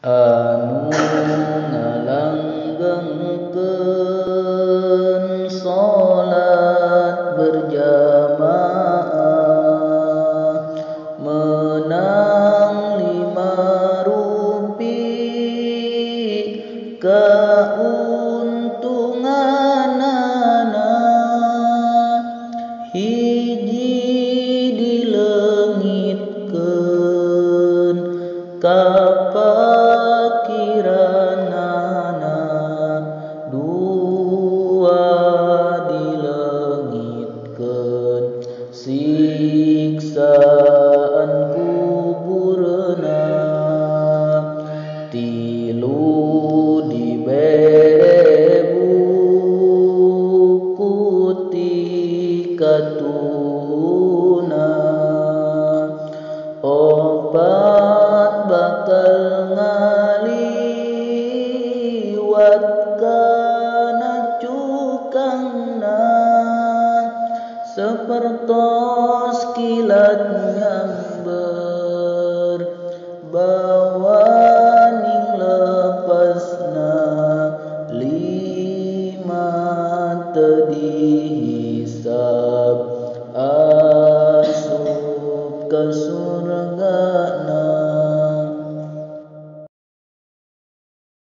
Anu ngalanggengkeun salat berjamaah menang 5 rupi keuntunganana hiji dileungitkeun kapakiranana 2 dileungitkeun siksaan kuburna 3 dibere buku tikatuna 4 bakal ngaliwat kana cukangna sapertos kilat.